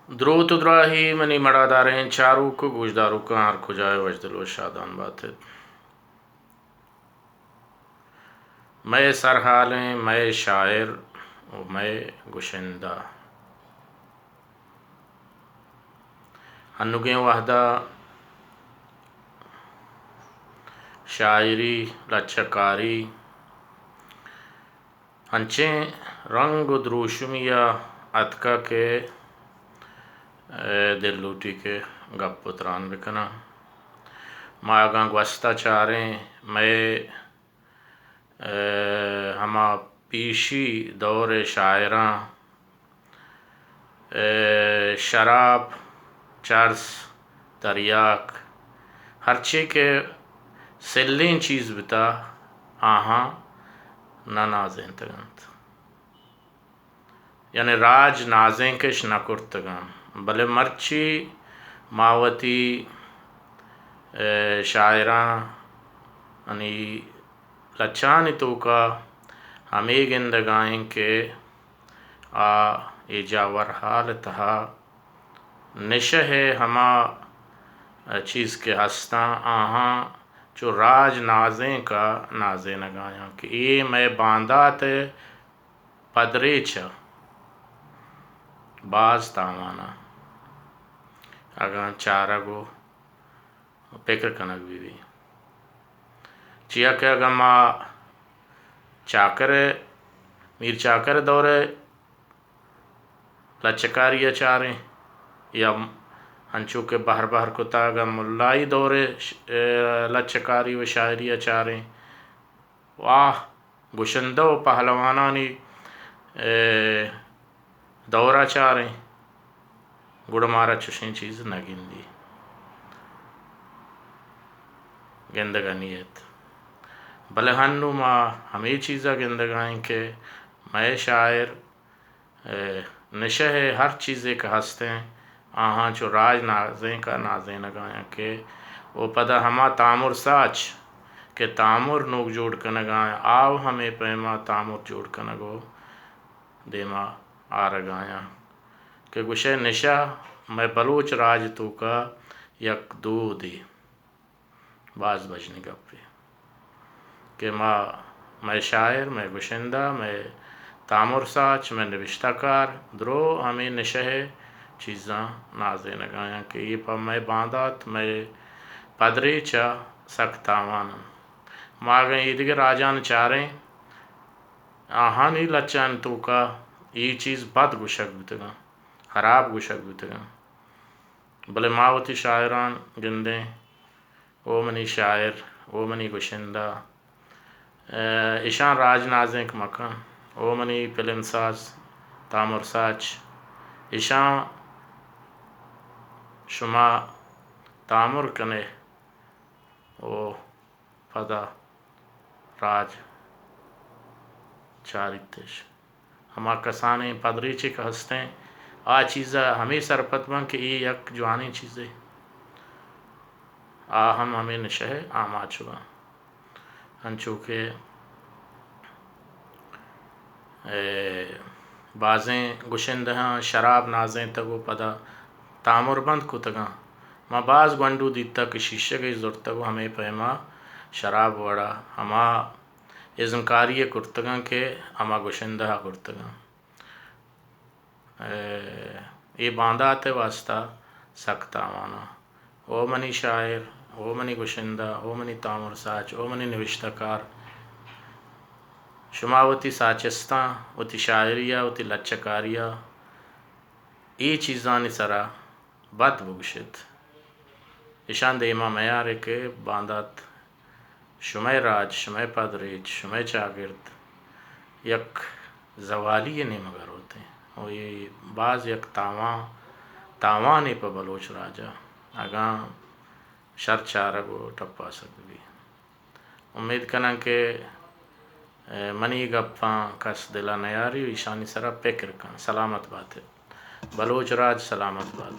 دروت ءُ دراھی منی مڑاداریں چاروک ءُ گوشداروکاں، ھر کجا ئے وشدل ءُ شادان بات ات۔ مئے سرھالیں مئے شاعر ءُ مئے گشندہ، انوگیں وھدا شاعری، لچہ کاری، انچیں رنگ ءُ دروشمی ءَ اتکہ کہ، اے، دل لوٹی کہ گپ ءُ تران بکناں۔ ما اگاں گوستہ چاریں، مئے، اے، ھما پیشی دور ءِ شاعراں، اے، شراب، چرس، تریاک، ھرچی کہ سلیں چیز بوتہ، آھاں نہ نازینتگ اَنت۔ یعنی راج نازینکش نہ کرتگ اَنت۔ بلے مرچی ما وتی، اے، شاعراں، یعنی لچھانی توکا ھمے گندگا ایں کہ آ اے جاور ھال ءِ تہا نشہ ءِ ھما چیز کہ ھستاں، آھاں چو راج نازینک ءَ نازینگ ءَ آیاں کہ اے مئے باندات ءِ پدریچ ءَ باز تاوان ءَ اگاں چارگ ءُ پکر کنگ بہ بی۔ چیا کہ اگاں ما چاکر ءِ، میر چاکر ءِ دور ءِ لچہ کاری ءَ چاریں یا انچو کہ بہر بہر کتہ اگاں ملائی دور ءِ ش-، اے، لچہ کاری ءُ شاعری ءَ چاریں، واہ، گشندہ ءُ پہلوانانی، اے، دور ءَ چاریں، گڑا مارا چشیں چیز نہ گندی، گندگ ءَ نی ات۔ بلے ہنو ما ہمے چیز ءَ گندگ ءَ ایں کہ مئے شاعر، اے، نشہ ءِ ہر چیزے کہ ہستیں، آہاں چو راج نازینک ءَ نازینگ ءَ آیاں کہ او پدا ہما تامر ساچ کہ تامر نوک جوڑ کنگ ءَ آیاں، آ ہمے پیما تامر جوڑ کنگ ءُ دیما آرگ ءَ آیاں کہ گوشئے نشہ مئے بلوچ راج توکا یک دودے، باز بژنی گپے کہ ما، مئے شاعر، مئے گشندہ، مئے تامر ساچ، مئے نبشتہ کار درو ہمے نشہ ءِ چیزاں نازینگ ءَ آیاں کہ اے پہ مئے باندات، مئے پدریچ ءَ سک تاوان انت۔ ما اگاں ایدگہ راجان چاریں، آہانی لچہانی توکا اے چیز بد گوشگ بوتگاں، ہراب گوشگ بوتگاں، بلے ما وتی شاعران گندیں، او منی شاعر، او منی گشندہ، اے، اشاں راج نازینک مکن، او منی پلم ساز، تامر ساچ، اشاں شما تامر کنے او پدا راج چاریتش۔ ہما کسانیں پدریچے کہ ہستیں، آ چیز ءَ ہمے سرپد باں کہ اے یک جوانیں چیزے۔ آ ہم ہمے نشہ ءِ آماچ باں۔ انچو کہ، اے، بازیں گشندہاں شراب نازینتگ ءُ پدا تامر بند کتگاں۔ ما باز گونڈو دیتگ کہ شیشگے زرتگ ءُ ہمے پیما شراب وڑا ہما ازمکاری ءَ کرتگاں کہ ہما گشندہ ءَ کرتگاں۔ اے، اے باندات ءِ واسطہ سک تاوان ءَ۔ او منی شاعر، او منی گشندہ، او منی تامر ساچ، او منی نوشتہ کار، شما وتی ساچستاں، وتی شاعری ءَ، وتی لچہ کاری ءَ، اے چیزانی سرا بد بگوشت۔ اشان دیما میارے کہ باندات شمئے راج، شمئے پدریچ، شمئے چاگرد یک زوالی ءِ نیمگ ءَ روتیں۔ ءُ اے باز یک تاوان، تاوانے پہ بلوچ راج ءَ، اگاں شر چارگ ءُ ٹپاسگ بہ بی۔ امیت کناں کہ، اے، منی گپاں کس دل ءَ نیاری ءُ ایشانی سرا پکر کن۔ سلامت بات ات۔ بلوچ راج سلامت بات۔